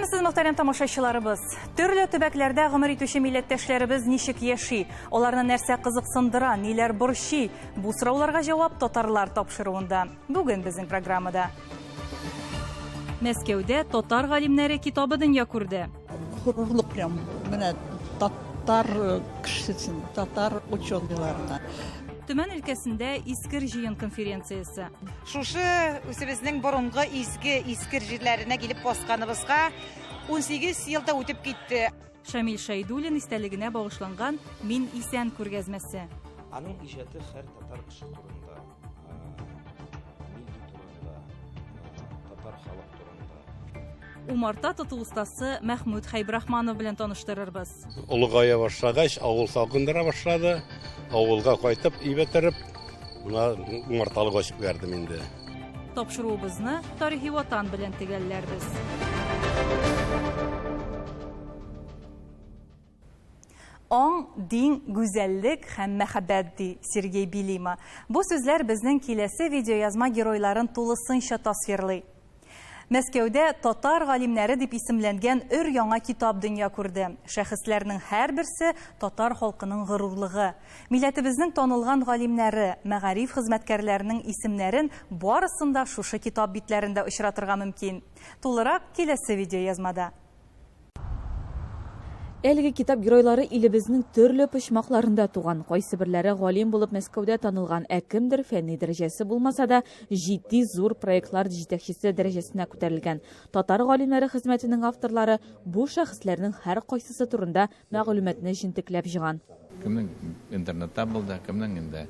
Исәнмесез, мөхтәрәм тамашачыларыбыз. Төрле төбәкләрдә гомер итүче милләттәшләребез ничек яши? Аларны нәрсә кызыксындыра, ниләр борчый? Бу сорауларга җавап татарлар тапшыруында. Бүген безнең программада. Мәскәүдә татар галимнәре китабы дөнья күрде. Горурлык прям менә татар кешесен, татар ученыйларына. Төмән өлкәсендә Искер җыен конференциясе. Шушы үзебезнең борынгы изге Искер җирләренә килеп басканыбызга 18 ел да үтеп китте. Шамил Шәйдуллин истәлегенә багышланган Мин исән күргәзмәсе. Аның иҗаты һәр татар кеше турында, милли турында, татар халык турында. Умарта тоту остасы Мәхмүт Хәйбрахманов белән таныштырырбыз. Олыгая башлагач, авыл сагындыра башлады. Авылга кайтып, өй бетереп, менә умарталык ачып бәрдем инде. Тапшыруыбызны тарихи ватан белән төгәлләрбез. Аң, дин, гүзәллек һәм мәхәббәт, ди Сергей Белима. Бу сүзләр безнең киләсе видеоязма геройларын тулысынча тасвирлый. Мәскәүдә Татар галимнәре дип исемләнгән өр-яңа китап дөнья күрде. Шәхесләрнең һәрберсе татар халкының горурлыгы. Милләтебезнең танылган галимнәре, мәгариф хезмәткәрләренең исемнәрен барысын да шушы китап битләрендә очратырга мөмкин. Тулырак киләсе видеоязмада. Әлеге китап геройлары илебезнең төрле почмакларында туган. Кайсыберләре галим булып Мәскәүдә танылган, ә кемдер фәнни дәрәҗәсе булмаса да, җитди зур проектлар җитәкчесе дәрәҗәсенә күтәрелгән. Татар галимнәре хезмәтенең авторлары бу шәхесләрнең һәркайсысы турында мәгълүматны җентекләп җыйган. Кемнең интернетта булды, кемнең инде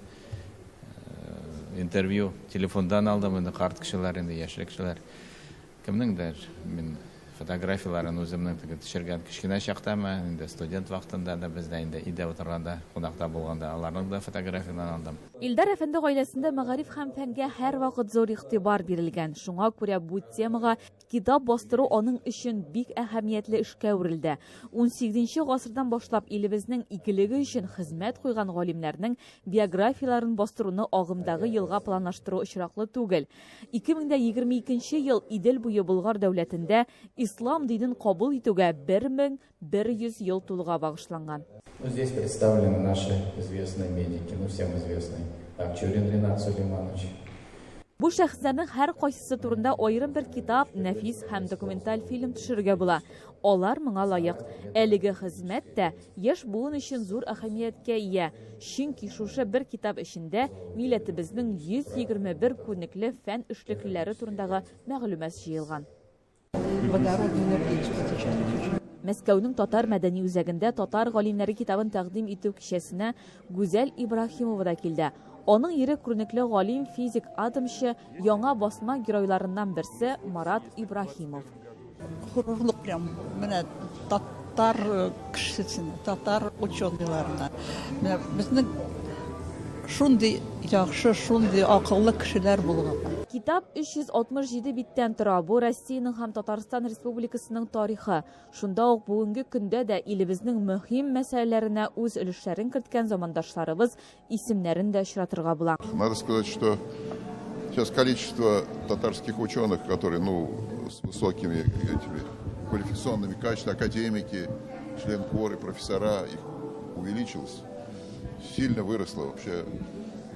интервью телефондан алдым, инде карт кешеләр, инде яшьрәк кешеләр. Кемнеңдер мин фотографияләрен үземнең теге төшергән кечкенә чактамы, инде студент вакытында да бездә инде өйдә утырганда, кунакта булганда аларның да фотографияләрен алдым. Илдар әфәнде гаиләсендә мәгариф һәм фәнгә һәрвакыт зур игътибар бирелгән. Шуңа күрә бу темага китап бастыру аның өчен бик әһәмиятле эшкә әверелде. Унсигезенче гасырдан башлап илебезнең игелеге өчен хезмәт куйган галимнәрнең биографияләрен бастыруны агымдагы елга планлаштыру очраклы түгел. 2022 ел Идел буе Болгар дәүләтендә ислам динен кабул итүгә 1100 ел тулуга багышланган. Ну, здесь представлены наши известные медики, ну, всем известный Акчурин Ринат Сулейманович. Бу шәхесләрнең һәркайсысы турында аерым бер китап, нәфис һәм документаль фильм төшерергә була. Алар моңа лаек. Әлеге хезмәт тә яшь буын өчен зур әһәмияткә ия, чөнки шушы бер китап эчендә милләтебезнең 121 күренекле фән эшлеклеләре турындагы мәгълүмат җыелган. Водородную энергетику сейчас изучают. Мәскәүнең Татар мәдәни үзәгендә Татар галимнәре китабын тәкъдим итү кичәсенә Гүзәл Ибраһимова да килде. Аның ире күренекле галим, физик, атомчы, яңа басма геройларыннан берсе Марат Ибраһимов. Горурлык прям менә татар кешесенә, татар ученыйларына. Менә безнең шундый яхшы, шундый акыллы кешеләр булган. Китап 367 биттән тора. Бу Россиянең һәм Татарстан Республикасының тарихы. Шунда ук бүгенге көндә дә илебезнең мөһим мәсьәләләренә үз өлешләрен керткән замандашларыбыз исемнәрен дә очратырга була. Надо сказать, что сейчас количество татарских ученых, которые, ну, с высокими этими квалификационными качествами, академики, член коры, профессора, их увеличилось, сильно выросло вообще.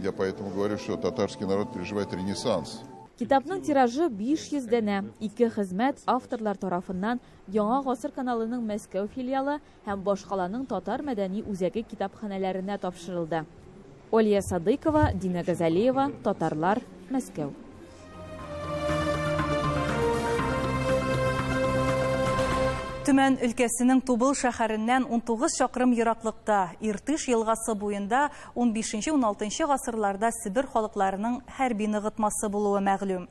Я поэтому говорю, что татарский народ переживает ренессанс. Китапның тиражы 500 данә. Ике хезмәт авторлар тарафыннан Яңа гасыр каналының Мәскәү филиалы һәм башкаланың Татар мәдәни үзәге китапханәләренә тапшырылды. Олия Садыйкова, Динә Газалиева, Татарлар, Мәскәү. Төмән өлкәсенең Тубыл шәһәреннән 19 чакрым ераклыкта, Иртыш елгасы буенда 15-16 гасырларда Себер халыкларының хәрби ныгытмасы булуы мәгълүм.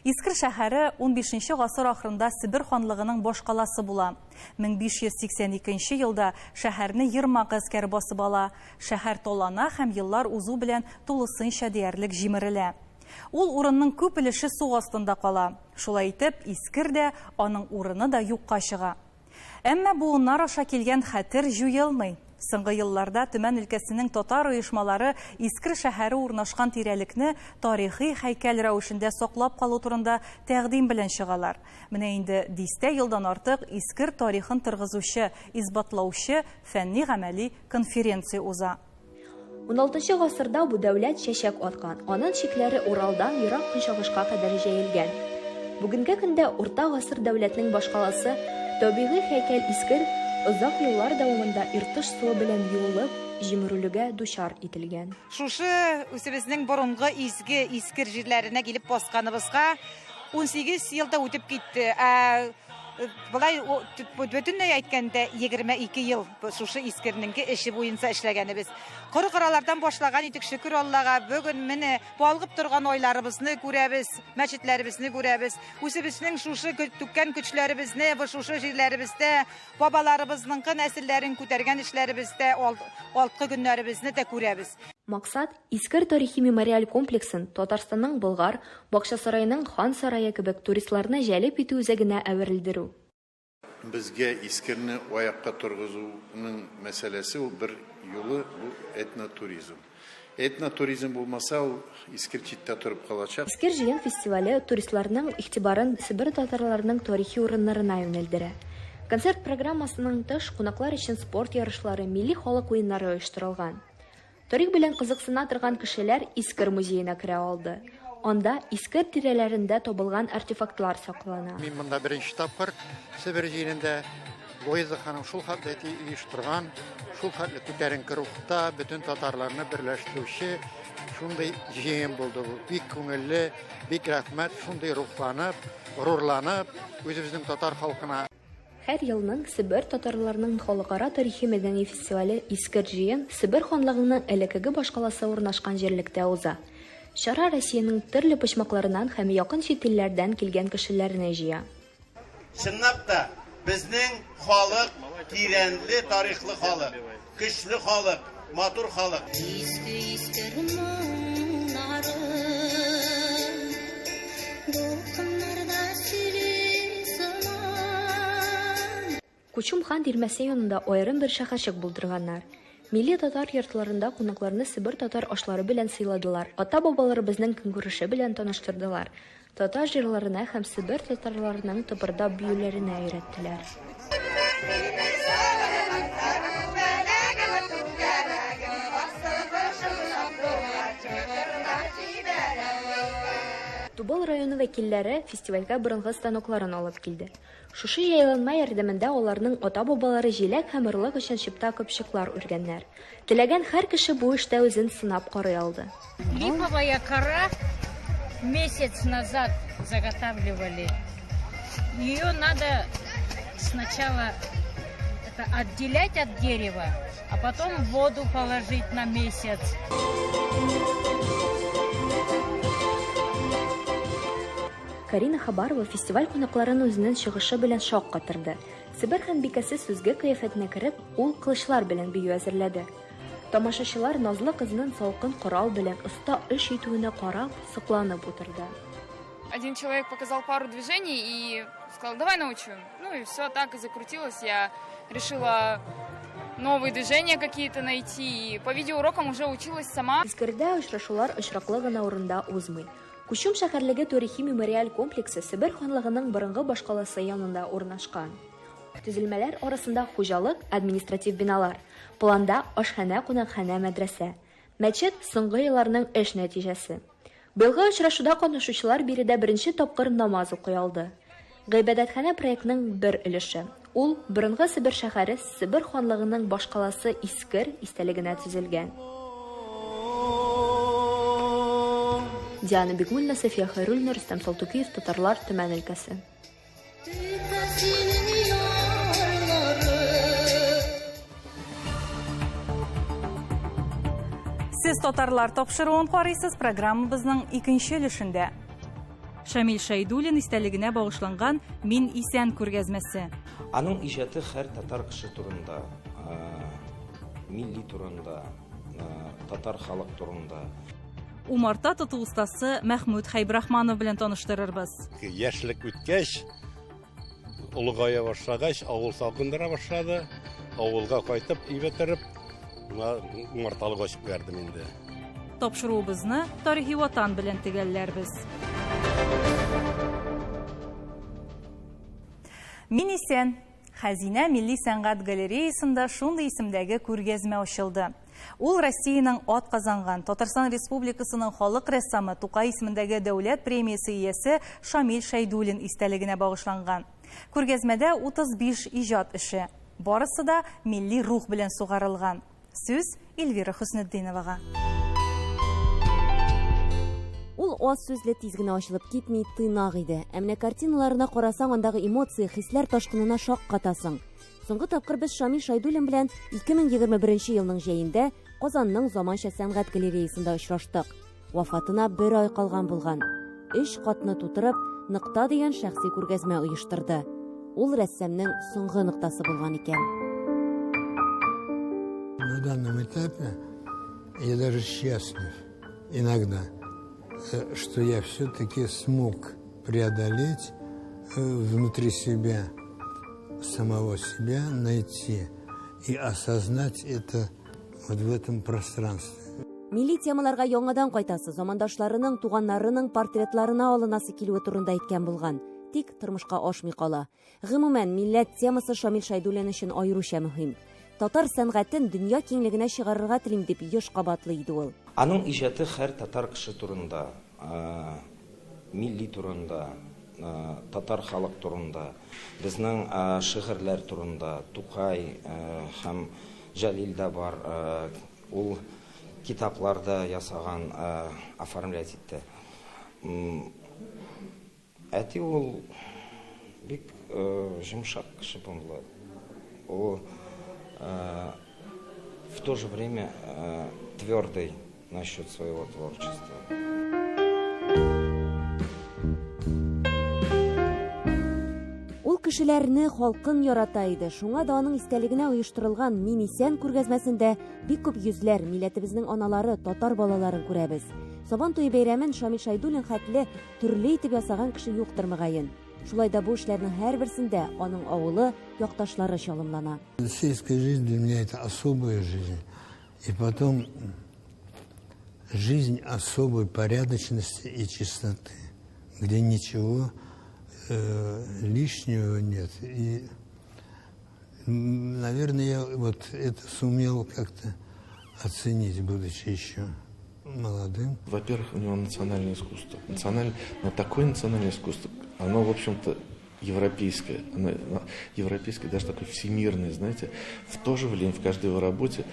Искер шәһәре унбишенче гасыр ахырында Себер ханлыгының башкаласы була. 1582 нче елда шәһәрне Ермак гаскәре басып ала. Шәһәр талана һәм еллар узу белән тулысынча диярлек җимерелә. Ул урынның күп өлеше су астында кала. Шулай итеп, Искер дә, аның урыны да юкка чыга. Әмма буыннар аша килгән хәтер җуелмый. Соңгы елларда Төмән өлкәсенең татар оешмалары Искер шәһәре урнашкан тирәлекне тарихи һәйкәл рәвешендә саклап калу турында тәкъдим белән чыгалар. Менә инде дистә елдан артык Искер тарихын торгызучы, исбатлаучы фәнни-гамәли конференция уза. Уналтынчы гасырда бу дәүләт чәчәк аткан, анын чикләре Уралдан Ерак Көнчыгышка кадәр җәелгән. Бүгенге көндә Урта гасыр дәүләтнең башкаласы, табигый һәйкәл Искер озак еллар дәвамында Иртыш суы белән юылып, җимерелүгә дучар ителгән. Шушы үзебезнең борынгы изге Искер җирләренә килеп басканыбызга 18 ел да үтеп китте. Ә Болай бөтенләй әйткәндә 22 ел шушы Искернеңке эше буенча эшләгәнебез. Коры кыралардан башлаган идек, шөкер Аллага, бүген менә балгып торган айларыбызны күрәбез, мәчетләребезне күрәбез. Үзебезнең шушы түккән көчләребезне, шушы җирләребездә бабаларыбызның нәселләрен күтәргән эшләребездә алткы көннәребезне дә күрәбез. Максат, Искер тарихи-мемориаль комплексын Татарстанның Болгар, Бакчасарайның Хан сарае кебек туристларны җәлеп итү үзәгенә әверелдерү. Безгә Искерне аякка торгызуның мәсьәләсе ул бер юлы бу этнотуризм. Этнотуризм булмаса, ул Искер читтә торып калачак. Искер җыен фестивале туристларның игътибарын Себер татарларының тарихи урыннарына юнәлдерә. Концерт программасыннан тыш, кунаклар өчен спорт ярышлары, милли халык уеннары оештырылган. Тарих белән кызыксына торган кешеләр Искер музеена керә алды. Анда Искер тирәләрендә табылган артефактлар саклана. Мин монда беренче тапкыр Себер җирендә Луиза ханым шул хәтле оештырган, шул хәтле күтәренке рухта бөтен татарларны берләштерүче шундый җыен булды бу. Бик күңелле, бик рәхмәт, шундый рухланып, горурланып, үзебезнең татар халкына. Һәр елның Себер татарларының халыкара тарихи-мәдәни фестивале Искер җыен Себер ханлыгының элеккеге башкаласы урнашкан җирлектә уза. Чара Россиянең төрле почмакларыннан һәм якын чит илләрдән килгән кешеләрне җыя. Чынлап та, безнең халык тирәнле тарихлы халык, көчле халык, матур халык. Иске Искер моңнары дулкыннарда сөйли сыман. Кучум хан тирмәсе янында аерым бер шәһәрчек булдырганнар. Милли татар йортларында кунакларны себер татар ашлары белән сыйладылар, ата-бабаларыбызның көнкүреше белән таныштырдылар, татар җырларына һәм себер татарларының тыпырдап биюләренә өйрәттеләр. Тубыл районы вәкилләре фестивальгә борынгы станокларын алып килде. Шушы җайланма ярдәмендә аларның ата-бабалары җиләк һәм орлык өчен чыпта-копчыклар үргәннәр. Теләгән һәр кеше бу эштә үзен сынап карый алды. Липовая кора месяц назад заготавливали. Ее надо сначала это отделять от дерева, а потом в воду положить на месяц. Карина Хабарова фестиваль кунакларын үзенең чыгышы белән шаккатырды. Себер ханбикәсе сүзге кыяфәтенә кереп, ул кылычлар белән бию әзерләде. Тамашачылар назлы кызның салкын корал белән оста эш итүенә карап, сокланып утырды. Один человек показал пару движений и сказал, давай научу. Ну и все, так и закрутилось. Я решила новые движения какие-то найти. И по видеоурокам уже училась сама. Искердә очрашулар очраклы гына урында узмый. Кучум шәһәрлеге тарихи-мемориаль комплексы Себер ханлыгының борынгы башкаласы янында урнашкан. Төзелмәләр арасында хуҗалык, административ биналар. Планда ашханә, кунакханә, мәдрәсә. Мәчет соңгы елларның эш нәтиҗәсе. Быелгы очрашуда катнашучылар биредә беренче тапкыр намаз укый алды. Гыйбадәтханә проектның бер өлеше. Ул борынгы Себер шәһәре Себер ханлыгының башкаласы Искер истәлегенә төзелгән. Диана Бигмуллина, София Хайруллина, Рөстәм Салтукиев, Татарлар, Төмән өлкәсе. Сез татарлар тапшыруын карыйсыз программабызның икенче өлешендә. Шамил Шәйдуллин истәлегенә багышланган Мин исән күргәзмәсе. Аның иҗаты һәр татар кеше турында, милли турында, татар халык турында. Умарта тоту остасы Мәхмүт Хәйбрахманов белән таныштырырбыз. Яшьлек үткәч, олыгая башлагач, авыл салкындыра башлады. Авылга кайтып, өй бетереп, менә умарталык ачып бәрдем инде. Тапшыруыбызны тарихи ватан белән төгәлләрбез. Мин исән. Хәзинә милли сәнгать галереясында шундый исемдәге күргәзмә ачылды. Ул Россиянең атказанган, Татарстан Республикасының халык рәссамы Тукай исемендәге дәүләт премиясе иясе Шамил Шәйдуллин истәлегенә багышланган. Күргәзмәдә 35 иҗат эше. Барысы да милли рух белән сугарылган. Сүз Эльвира Хөснетдиновага. Ул аз сүзле, тиз генә ачылып китми, тыйнак иде. Ә менә картиналарына карасаң, андагы эмоция, хисләр ташкынына шаккатасың. Соңгы тапкыр без Шамил Шәйдуллин белән 2021 елның җәендә Казанның заманча сәнгать галереясында очраштык. Вафатына бер ай калган булган. Өч катны тутырып, Нокта дигән шәхси күргәзмә оештырды. Ул рәссамның соңгы ноктасы булган икән. На данном этапе я даже счастлив иногда, что я все-таки смог преодолеть внутри себя, самого себя найти и осознать это вот в этом пространстве. Милли темаларга яңадан кайтасы, замандашларының, туганнарының портретларына алынасы килүе турында әйткән булган. Тик тормышка ашмый кала. Гомумән, милләт темасы Шамил Шәйдуллин өчен аеруча мөһим. Татар сәнгатен дөнья киңлегенә чыгарырга телим дип еш кабатлый иде ул. Аның иҗаты һәр татар кеше турында, милли турында, татар халык турында, безнең шигырьләр турында, Тукай һәм Җәлил дә бар, ул китаплар да ясаган, оформлять итте. Әти ул бик йомшак кеше булды. Ул в то же время твердый насчет своего творчества. Ул кешеләрне, халкын ярата иде. Шуңа да аның истәлегенә оештырылган Мин исән күргәзмәсендә бик күп йөзләр, милләтебезнең аналары, татар балаларын күрәбез. Сабан туе бәйрәмен Шамил Шәйдуллин хәтле төрле итеп ясаган кеше юктыр мөгаен. Шулай да бу эшләрнең һәрберсендә аның авылы, якташлары чалымлана. Сельская жизнь для меня это особая жизнь. И потом жизнь особой порядочности и чистоты, где ничего лишнего нет. И, наверное, я вот это сумел как-то оценить, будучи еще молодым. Во-первых, у него национальное искусство. Но такое национальное искусство, оно, в общем-то, европейское. Оно европейское, даже такое всемирное, знаете. В то же время в каждой его работе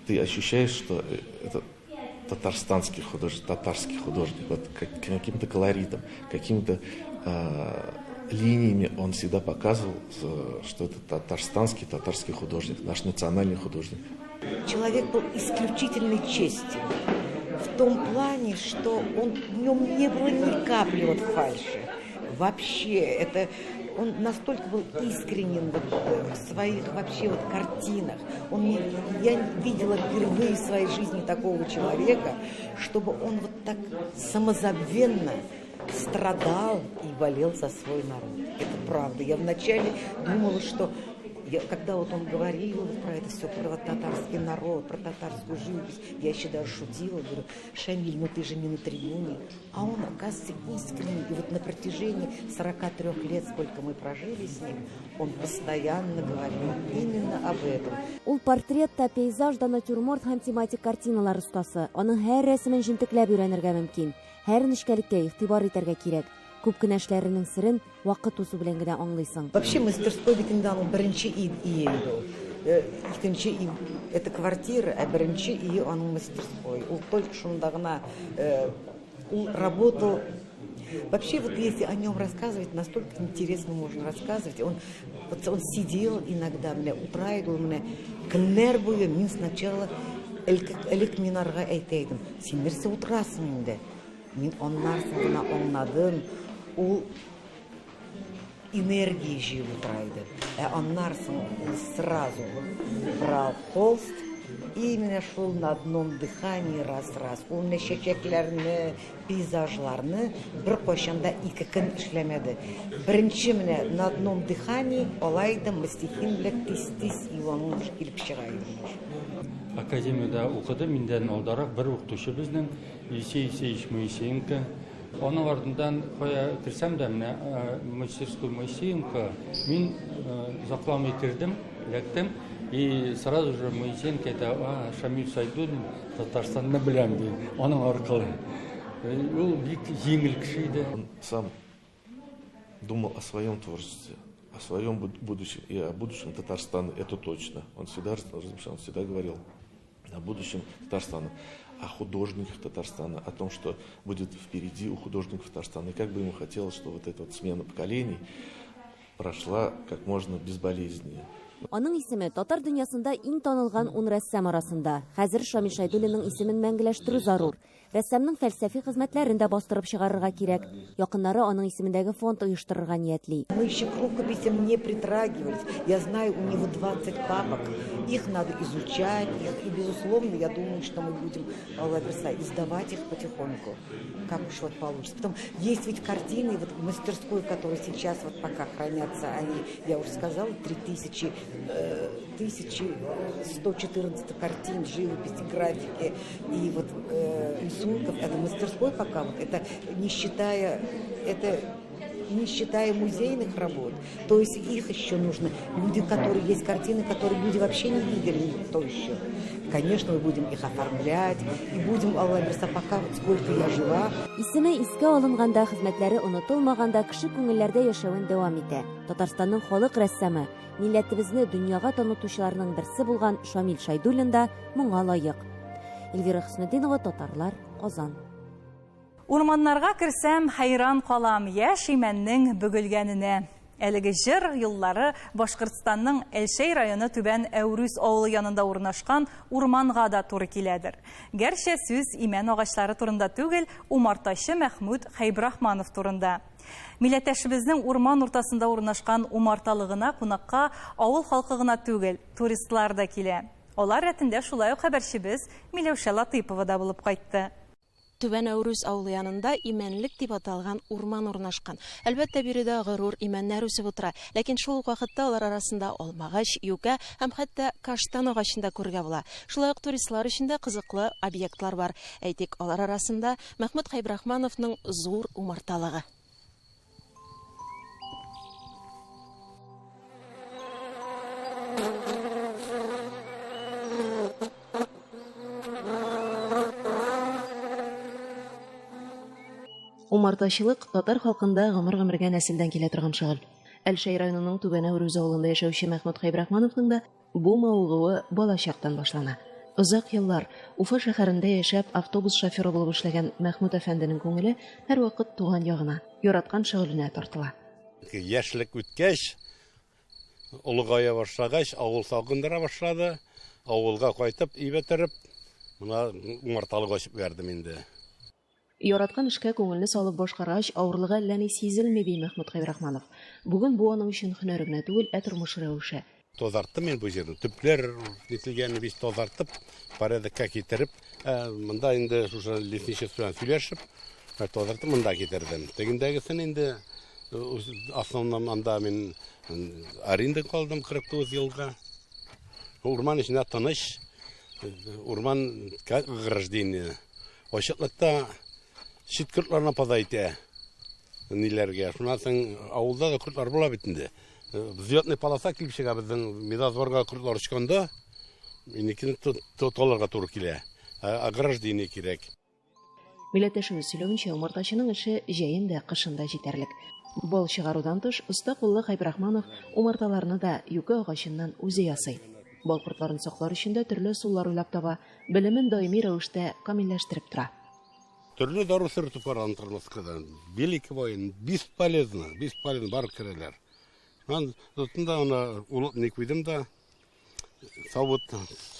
ты ощущаешь, что это татарстанский художник, татарский художник, вот каким-то колоритом, какими-то линиями он всегда показывал, что это татарстанский, татарский художник, наш национальный художник. Человек был исключительно честен в том плане, что в нем не было ни капли вот фальши. Вообще, это он настолько был искренен вот в своих вообще вот картинах. Я видела впервые в своей жизни такого человека, чтобы он вот так самозабвенно страдал и болел за свой народ. Это правда. Я вначале думала, что когда вот он говорил вот про это все, про вот татарский народ, про татарскую живопись, я еще даже шутила, говорю: Шамиль, ну ты же не на трибуне. А он, оказывается, искренний. И вот на протяжении 43 лет, сколько мы прожили с ним, он постоянно говорил именно об этом. Ул портрет та, пейзаж да, натюрморт һәм тематик картиналар остасы. Аның һәр рәсемен җентекләп өйрәнергә мөмкин. Һәр нечкәлеккә игътибар итәргә кирәк. Күп кенә эшләренең серен вакыт узу белән генә аңлыйсың. Вообще мастерской бит инде аның беренче өе иде ул. Икенче өй это квартира, ә беренче өе аның мастерской. Ул только шунда гына ул работал. Вообще, вот если о нем рассказывать, настолько интересно можно рассказывать. Он, вот он сидел иногда, менә утыра иде ул, менә көннәр буе мин сначала элек мин аңарга әйтә идем: син нәрсә утырасың инде? Мин аннан соң гына аңладым, ул энергия җыеп утыра иде. Ә аннан соң ул сразу брал холст. И менә шул на одном дыхании раз-раз. Ул менә чәчәкләрне, пейзажларны беркайчан да ике көн эшләмәде. Беренче менә на одном дыхании алай да мастихин белән тиз-тиз и аның уж килеп чыга иде менә шул. Академиядә укыды, миндән алдарак бер укытучы безнең, Елисей Евсеевич Моисеенко. Аның артыннан кая керсәм дә, менә мастерской Моисеенко, мин озакламый кердем, эләктем. И сразу же Моисеенко әйтә, а, Шамил Сайдуллин Татарстанны беләм, ди, аның аркылы. Ул бик җиңел кеше иде. Он сам думал о своем творчестве, о своем будущем и о будущем Татарстана, это точно. Он всегда размышлял, он всегда говорил о будущем Татарстана, о художниках Татарстана, о том, что будет впереди у художников Татарстана. И как бы ему хотелось, чтобы вот эта вот смена поколений прошла как можно безболезненнее. Аның исеме татар дөньясында иң танылган ун рәссам арасында. Хәзер Шамил Шәйдуллинның исемен мәңгеләштерү зарур. Рәссамның фәлсәфи хезмәтләрен дә бастырып чыгарырга кирәк. Якыннары аның исемендәге фонд оештырырга ниятли. Мы еще к рукописям не притрагивались. Я знаю, у него 20 папок. Их надо изучать. Их, и, безусловно, я думаю, что мы будем, Алла бирса, издавать их потихоньку. Как уж вот получится. Потом есть ведь картины, вот в мастерской, которые сейчас вот пока хранятся, они, я уже сказала, 3114 картин, живописи, графики и вот рисунков. Это мастерской пока, вот это не считая, это не считая музейных работ. То есть их еще нужно. Люди, которые есть картины, которые люди вообще не видели никто еще. Конечно, мы будем их оформлять и будем, Алла бирса, пока вот сколько я жива. Исеме искә алынганда, хезмәтләре онытылмаганда, кеше күңелләрдә яшәвен дәвам итә. Татарстанның халык рәссамы, милләтебезне дөньяга танытучыларның берсе булган Шамил Шәйдуллин да моңа лаек. Эльвира Хөснетдинова, Татарлар, Казан. Урманнарга керсәм, хәйран калам, яшь имәннең бөгелгәненә. Әлеге җыр юллары Башкортстанның Әлшәй районы Түбән Әүрүз авылы янында урнашкан урманга да туры киләдер. Гәрчә сүз имән агачлары турында түгел, умартачы Мәхмүт Хәйбрахманов турында. Милләттәшебезнең урман уртасында урнашкан умарталыгына кунакка авыл халкы гына түгел, туристлар да килә. Алар рәтендә шулай ук хәбәрчебез Миләүшә Латыйпова да булып кайтты. Түбән Әүрүз авылы янында Имәнлек дип аталган урман урнашкан. Әлбәттә, биредә горур имәннәр үсеп утыра. Ләкин шул ук вакытта алар арасында алмагач, юкә һәм хәтта каштан агачын да күрергә була. Шулай ук туристлар өчен дә кызыклы объектлар бар. Әйтик, алар арасында Мәхмүт Хәйбрахмановның зур умарталыгы. Умартачылык татар халкында гомер-гомергә нәселдән килә торган шөгыль. Әлшәй районының Түбән Әүрүз авылында яшәүче Мәхмүт Хәйбрахмановның да бу мавыгуы балачактан башлана. Озак еллар Уфа шәһәрендә яшәп, автобус шоферы булып эшләгән Мәхмүт әфәнденең күңеле һәрвакыт туган ягына, яраткан шөгыленә тартыла. Яшьлек үткәч, олыгая башлагач, авыл сагындыра башлады. Авылга кайтып, өй бетереп, менә умарталык ачып бәрдем инде. Яраткан эшкә күңелне салып башкаргач, авырлыгы әллә ни сизелми, ди Мәхмүт Хәйбрахманов. Бүген бу аның өчен һөнәре генә түгел, ә тормыш рәвеше. Тазарттым мин бу җирне. Төпләр нителгәнне бит тазартып, порядокка китереп, монда инде шушы лесничество белән сөйләшеп, тазартып монда китердем. Тегендәгесен инде основном анда мин аренда калдым 49 елга. Урман эчендә тыныч, урман как ограждение. Ачыклыкта чит кортлар напада итә ниләргә. Шуннан соң авылда да кортлар була бит инде. Взлетный полоса килеп чыга безнең медосборга кортлар очканда, минекене тоталарга туры килә. Ограждение кирәк. Милләттәшебез сөйләвенчә, умартачының эше җәен дә, кышын да җитәрлек. Бал чыгарудан тыш, оста куллы Хәйбрахманов умарталарны да юкә агачыннан үзе ясый. Бал кортларын саклар өчен дә төрле ысуллар уйлап таба, белемен даими рәвештә камилләштереп тора. Төрле дару сөртеп караган кырмыскадан. Великовой, бесполезно, бесполезно, бар керәләр. Мин тоттым да аны улып ни куйдым да, савыт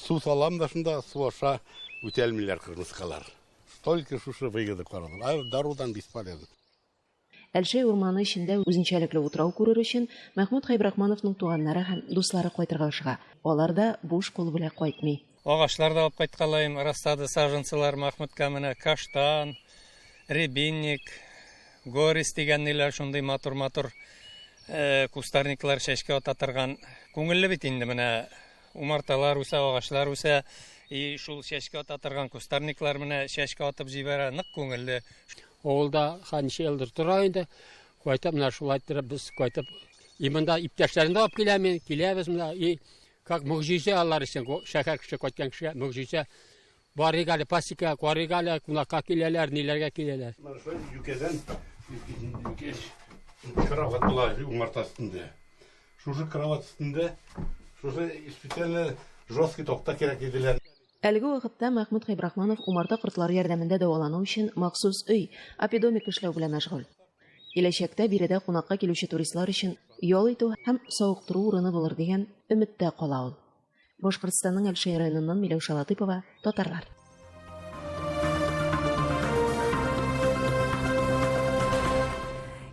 су салам да шунда, су аша үтәлмиләр кырмыскалар. Только шушы выгода карадым. А дарудан бесполезно. Әлшәй урманы эчендә үзенчәлекле утрау күрер өчен Мәхмүт Хәйбрахмановның туганнары һәм дуслары кайтырга ашыга. Алар да буш кул белән кайтмый. Агачлар да алып кайткалаем, рассада саженцылар Махмутка менә каштан, рябинник, горис дигән ниләр шундый матур-матур э, кустарниклар чәчкә ата торган. Күңелле бит инде менә умарталар үсә, агачлар үсә. И шул чәчкә ата торган кустарниклар менә чәчкә атып җибәрә, нык күңелле. Авылда ничә елдыр тора инде. Кайтып менә шулай иттереп без кайтып и монда иптәшләрне дә алып киләм мин, киләбез менә и как могҗиза алар өчен шәһәр кеше кайткан кешегә могҗиза. Барыйк әле пасека, карыйк әле, кунакка киләләр, ниләргә киләләр. Менә шулай юкәдән юкә кровать була умарта өстендә. Шушы кровать өстендә шушы специально жесткий такта кирәк диделәр. Әлеге вакытта Мәхмүт Хәйбрахманов умарта кортлары ярдәмендә дәвалану өчен махсус өй, апидомик эшләү белән мәшгуль. Киләчәктә биредә кунакка килүче туристлар өчен ял итү һәм савыктыру урыны булыр дигән өметтә кала ул. Башкортстанның Әлшәй районыннан Миләүшә Латыйпова, Татарлар.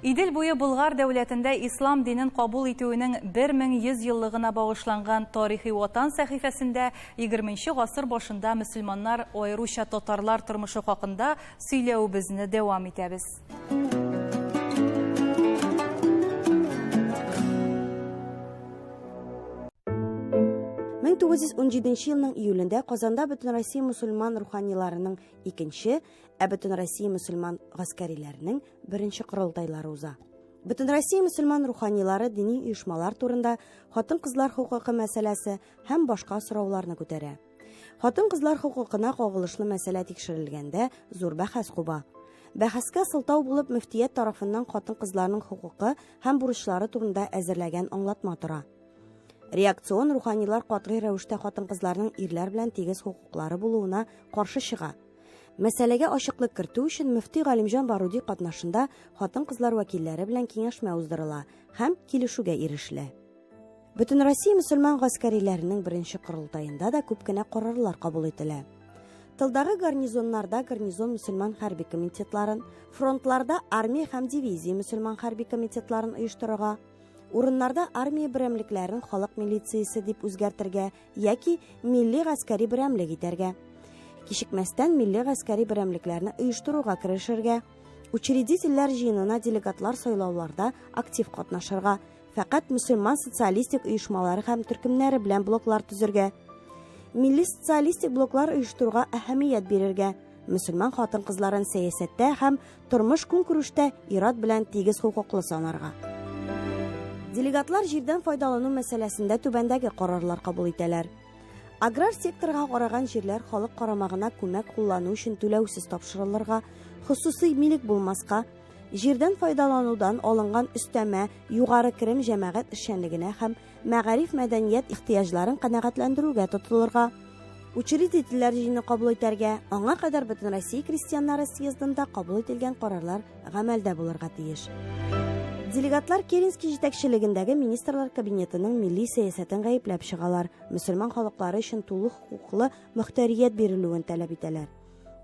Идел буе Болгар дәүләтендә ислам динен кабул итүенең 1100 еллыгына багышланган Тарихи Ватан сәхифәсендә 20 гасыр башында мөселманнар, аеруча татарлар тормышы хакында сөйләвебезне дәвам итәбез. 1917 елның июлендә Казанда Бөтенроссия мөселман руханиларының икенче, ә Бөтенроссия мөселман гаскәриләренең беренче корылтайлары уза. Бөтенроссия мөселман руханилары дини оешмалар турында, хатын-кызлар хокукы мәсьәләсе һәм башка сорауларны күтәрә. Хатын-кызлар хокукына кагылышлы мәсьәлә тикшерелгәндә зур бәхәс куба. Бәхәскә сылтау булып мөфтият тарафыннан хатын-кызларның хокукы һәм бурычлары турында әзерләгән аңлатма тора. Реакцион руханилар катгый рәвештә хатын-кызларның ирләр белән тигез хокуклары булуына каршы чыга. Мәсьәләгә ачыклык кертү өчен мөфти Галимҗан Баруди катнашында хатын-кызлар вәкилләре белән киңәшмә уздырыла һәм килешүгә ирешелә. Бөтенроссия мөселман гаскәриләренең беренче корылтаенда да күп кенә карарлар кабул ителә. Тылдагы гарнизоннарда гарнизон мөселман хәрби комитетларын, фронтларда армия һәм дивизия мөселман хәрби комитетларын оештырырга, урыннарда армия берәмлекләрен халык милициясе дип үзгәртергә яки милли гаскәри берәмлек итәргә. Кичекмәстән милли гаскәри берәмлекләрне оештыруга керешергә, учредительләр җыенына делегатлар сайлауларда актив катнашырга, фәкать мөселман социалистик оешмалары һәм төркемнәре белән блоклар төзергә, милли социалистик блоклар оештыруга әһәмият бирергә, мөселман хатын-кызларын сәясәттә һәм тормыш-көнкүрештә ир-ат белән тигез хокуклы санарга. Делегатлар җирдән файдалану мәсьәләсендә түбәндәге карарлар кабул итәләр. Аграр секторга караган җирләр халык карамагына күмәк куллану өчен түләүсез тапшырылырга, хосусый милек булмаска, җирдән файдаланудан алынган өстәмә югары керем җәмәгать эшчәнлегенә һәм мәгариф-мәдәният ихтыяҗларын канәгатьләндерүгә тотылырга, учредительләр җыены кабул итәргә, аңа кадәр Бөтенроссия крестьяннары съездында кабул ителгән карарлар гамәлдә булырга тиеш. Делегатлар Керенский җитәкчелегендәге Министрлар Кабинетының милли сәясәтен гаепләп чыгалар, мөселман халыклары өчен тулы хокуклы мөхтәрият бирелүен таләп итәләр.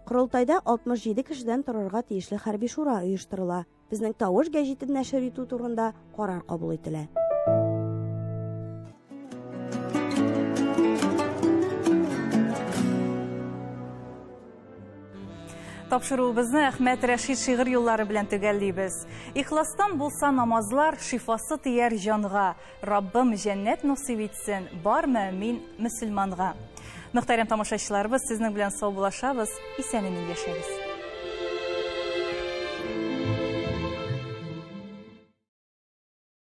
Корылтайда 67 кешедән торырга тиешле хәрби шура оештырыла. Безнең тавыш гәҗитен нәшер итү турында карар кабул ителә. Тапшыруыбызны Әхмәт Рәшид шигырь юллары белән төгәллибез. Ихластан булса намазлар, шифасы тияр җанга. Раббым җәннәт насыйп итсен бар мөэмин мөселманга. Мөхтәрәм тамашачыларыбыз, сезнең белән саубуллашабыз. Исән-имин яшәгез.